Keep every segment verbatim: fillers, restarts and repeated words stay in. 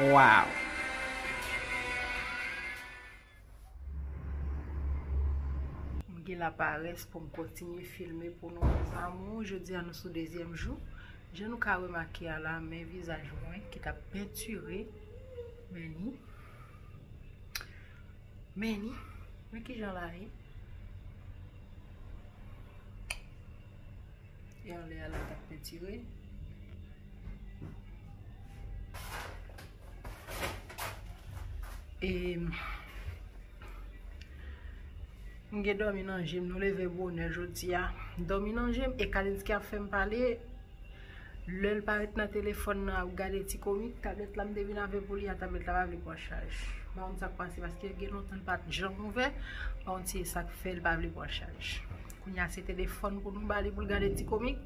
Wow. M gen laparès pou m kontinye filme pou nou, mes amours. Jodi a, nou sou dezyèm jou. Jan nou ka remake a la, men vizaj mwen ki t ap pentire. Men ni. Men ni. Men kijan la ye. E anlè a la t ap pentire. E m gen dòmi nan je m, nou leve bonè jodi a. M dòmi nan je m, e Kalinski ap fè m pale. Lè l parèt nan telefòn nan ap gade ti komik, tablèt la m te vin avè pou li a, tablèt la pa vle pran chaj. M pa konn sa k pase, paske gen lontan l pa t janm ouvè. M pa konn si e sa k fè l pa vle pran chaj. Kounye a se telefòn pou nou ba li pou l gade ti komik.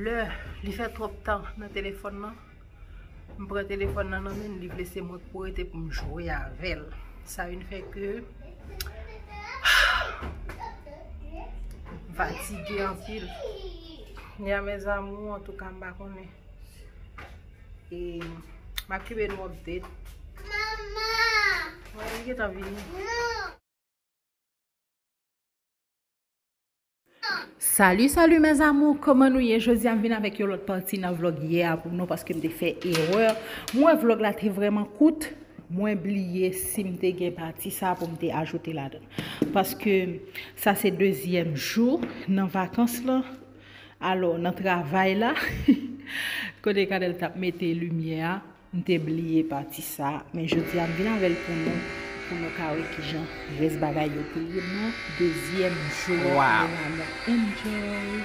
Lè li fè twòp tan nan telefòn nan, m pran telefòn nan nan men l, li vle se mwen k pou rete pou m jwe avè l. Sa vin fè ke m fatige anpil. Ya, mes amours, antouka, m pa konnen. E m ap kenbe nou update. Manman! Mwen, li gentan vini. Non! Salut, salut mes amours, kòman nou ye? Jodi a m vin avèk yon lòt pati nan vlòg yè a pou nou, paske m te fè erè. M wè vlòg la te vrèman kout. Mwen bliye si m te gen pati sa pou m te ajoute ladan. Paske sa se dezyèm jou nan vakans lan. Alò, nan travay la, kote Kanèl t ap mete limyè a, m te bliye pati sa, men jodi a m vin avè l pou nou, pou nou ka wè kijan rès bagay yo te ye nan dezyèm jou a. Wow. Mes amours, enjoy.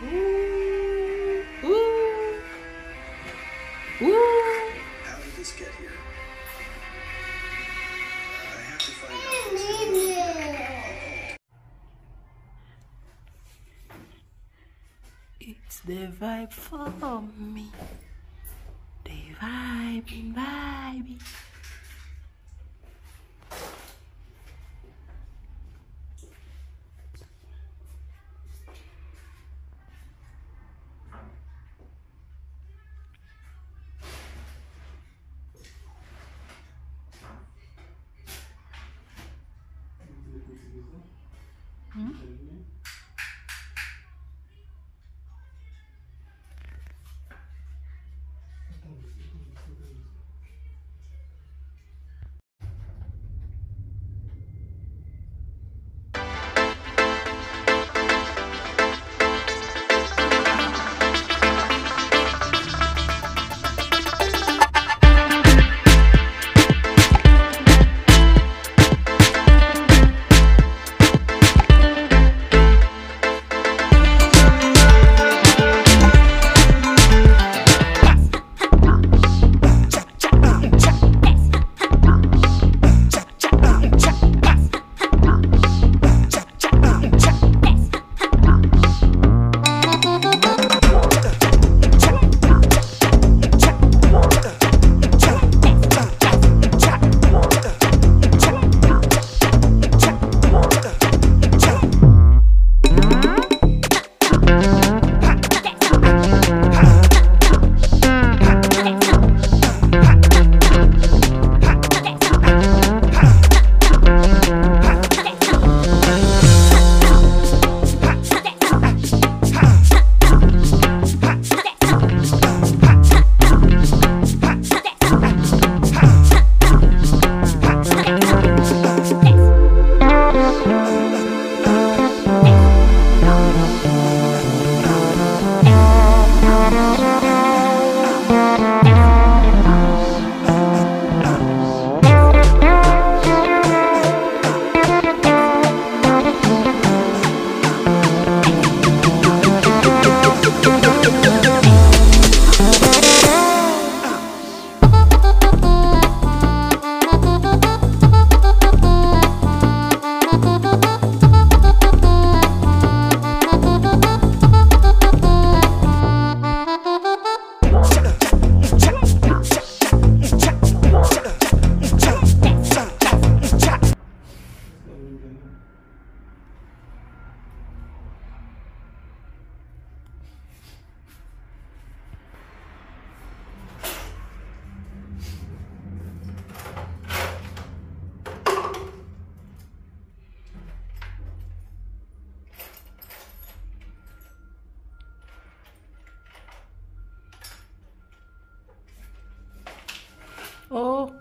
Ooh, ooh, ooh. How did this get here? I have to find out what's going on. It's the vibe for me. The vibe in vibe.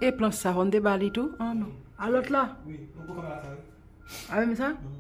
E plan sa, fò m te ba li tou. Ah, non. A lòt la? Wi, nou pou kamera sa, wi. A menm sa? Mhm.